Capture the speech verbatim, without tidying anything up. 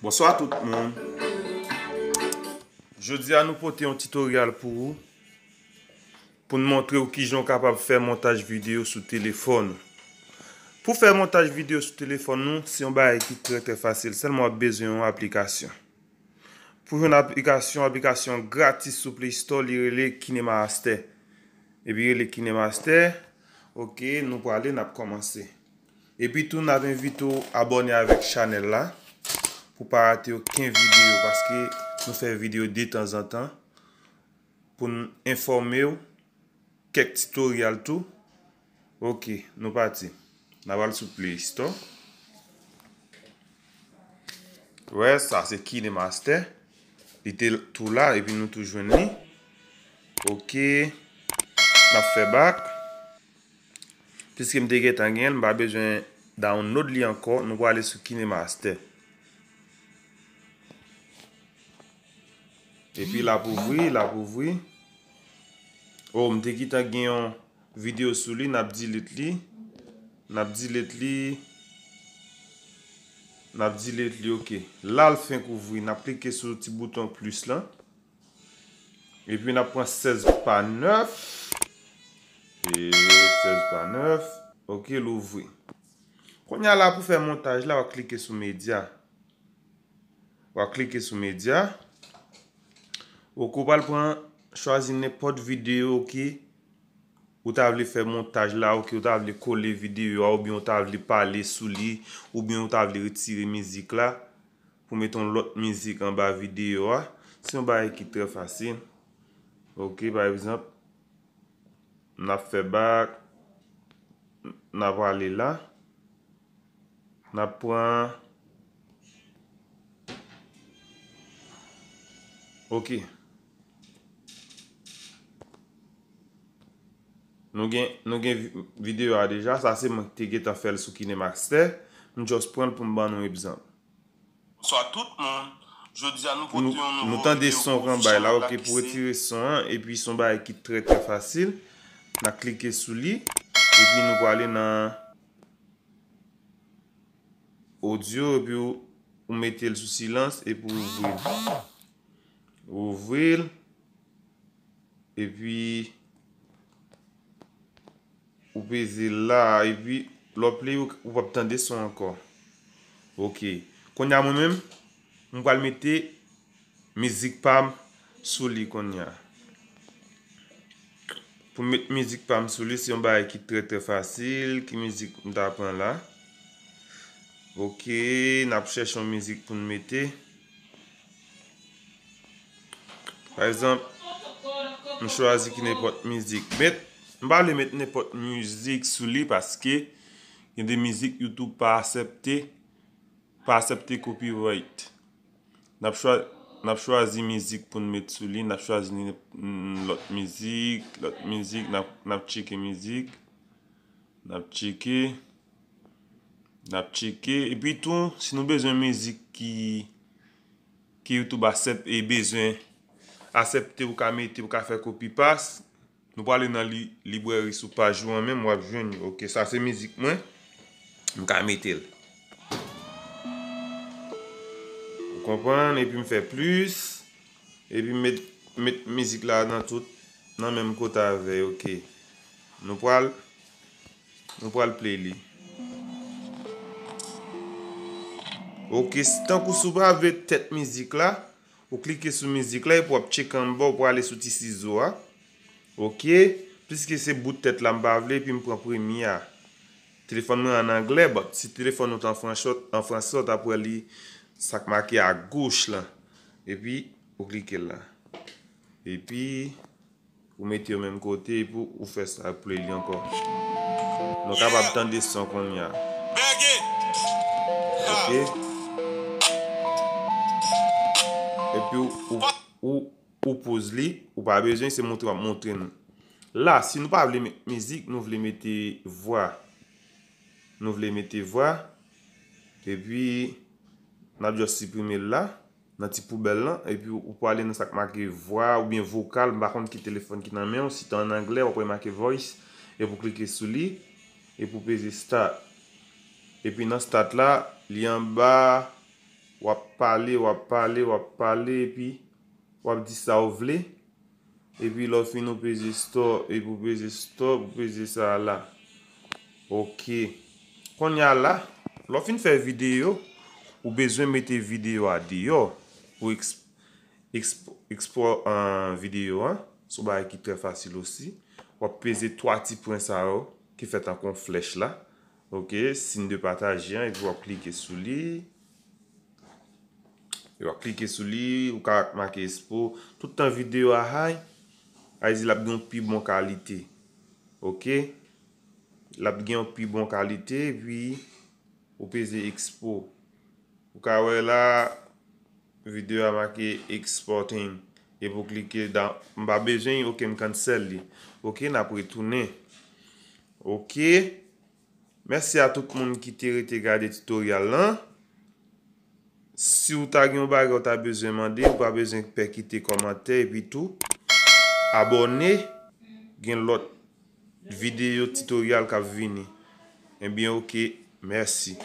Bonswa tout moun. Jodi a nou pote yon tutorial pou ou, pou n montre w kijan w kapab fè montaj videyo sou telefòn ou. Pou fè montaj videyo sou telefòn nou, se yon bagay ki trè trè fasil, sèlman w ap bezwen yon aplikasyon. Pou jwenn aplikasyon, aplikasyon gratis sou Play Store, li rele KineMaster. Epi rele KineMaster, oke, nou prale, n ap kòmanse. Epi tou, n ap envite w abòne avèk chanèl la pou pa rate okenn videyo, paske nou fè videyo detanzantan pou n enfòme w, kèk tutorial tou. Oke, nou pati. N ap al sou Play Store. Wè, sa se KineMaster. Li te tou la, epi nou tou jwenn li. Oke. N ap fè back. Piske m te gentan genyen l, m pa bezwen download li ankò. Nou prale sou KineMaster. Epi l ap ouvri, l ap ouvri. Oh, m te gentan gen yon videyo sou li, n ap delete li. N ap delete li. N ap delete li, oke. La l fenk ouvri, n ap klike sou ti bouton plis lan. Epi n ap pran sèz pa nèf. E sèz pa nèf. Oke, l ouvri. Kounye a la pou fè montaj la, w ap klike sou medya. W ap klike sou medya. Oke, ou pral pran, chwazi nenpòt videyo, oke, ou ta vle fè montaj la, oke, ou ta vle kole videyo a, oubyen ou ta vle pale sou li, oubyen ou ta vle retire mizik la, pou mete yon lòt mizik anba videyo a. Se yon bagay ki trè fasil. Oke, pa egzanp, n ap fè back, n ap ale la, n ap pran, oke. Nou gen, nou gen vi-, videyo a deja, sa se mwen ki te gentan fè l sou KineMaster. M just pran l pou m ban nou egzanp. Bonswa tout moun. Jodi a nou pote yon nouvo videyo pou chanèl la ki se. Nou tande son k anba la, oke, pou retire son an, epi se yon bagay ki trè, trè fasil. N a klike sou li, epi nou prale nan odyo, epi ou, ou mete l sou silans, epi ou ouvri l. Ou ouvri l, epi ou peze la, epi lè w play, ou, ou p ap tande son ankò. Oke. Kounye a mwen menm, m pral mete mizik pa m sou li kounye a. Pou m met mizik pa m sou li, se yon bagay ki trè, trè fasil. Ki mizik m ta pran la? Oke, n ap chèche yon mizik pou n mete. Pa egzanp, m chwazi ki nenpòt mizik. Met, m pa vle met nenpòt mizik sou li paske gen de mizik YouTube pa aksepte, pa aksepte copyright. N ap chwa-, n ap chwazi mizik pou n met sou li, n ap chwazi ni-, n-, lòt mizik, lòt mizik, n ap, n ap tcheke mizik, n ap tcheke. N ap tcheke. Epi tou, si nou bezwen mizik ki, ki YouTube aksep-, e bezwen aksepte, ou ka mete, ou ka fè kopi pas, nou prale nan li-, librèri sou paj ou an menm, w ap jwenn li. Oke, sa se mizik mwen. M ka mete l. Ou konprann? Epi m fè plis. Epi m met, met mizik la nan tout, nan menm kote avè l, oke. Nou pral, nou pral play li. Oke, s-, tankou si w pa vle tèt mizik la, ou klike sou mizik la, epi w ap tcheke anba, ou prale sou ti sizo a. Oke, piske se bout tèt la m pa vle, epi m pran premye a. Telefòn mwen an anglè, but si telefòn ou t an franchòt, an fransè, ou t ap wè li, sa k make agoch lan. Epi, ou klike la. Epi, ou mete yo menm kote, epi ou fè sa, play li ankò. Nou kapab tande son kounye a. Oke. Epi ou, ou, ou ou poz li, ou pa bezwen, se montre w ap montre nou. La, si nou pa vle met mizik, nou vle mete vwa. Nou vle mete vwa, epi n ap just siprime l la, nan ti poubèl lan, epi ou prale nan sa k make vwa oubyen vokal, m pa konn ki telefòn ki nan men w, si t an anglè, w ap wè make voice, epi w klike sou li, epi w peze start. Epi nan start la, li anba, w ap pale, w ap pale, w ap pale, epi w ap di sa w vle. Epi lè w fin ou peze store, epi ou peze store, ou peze sa a la. Ok. Kounye a la, lè w fin fè videyo, ou bezwen mete videyo a deyò pou eksp, eksp, ekspò an videyo an. Se yon bagay ki trè fasil osi. W ap peze twa ti pwen sa yo ki fè tankou yon flèch la. Ok, siy de pataje an, epi w ap klike sou li. Yo ap klike sou li, ou ka make ekspo. Tout tan videyo a high, a di l ap gen yon pi bon kalite. Ok? L ap gen yon pi bon kalite, epi ou peze ekspo. Ou ka wè la, videyo a make exporting. Epi ou klike dan, m pa bezwen, ok, m cancel li. Ok, n ap retounen. Ok. Mèsi a tout moun ki te rete gade tutorial lan. Si w ta gen yon bagay w ta bezwen mande, ou pa bezwen pè kite kòmantè, epi tou abòne, gen lòt videyo tutorial k ap vini. Ebyen, ok, mèsi.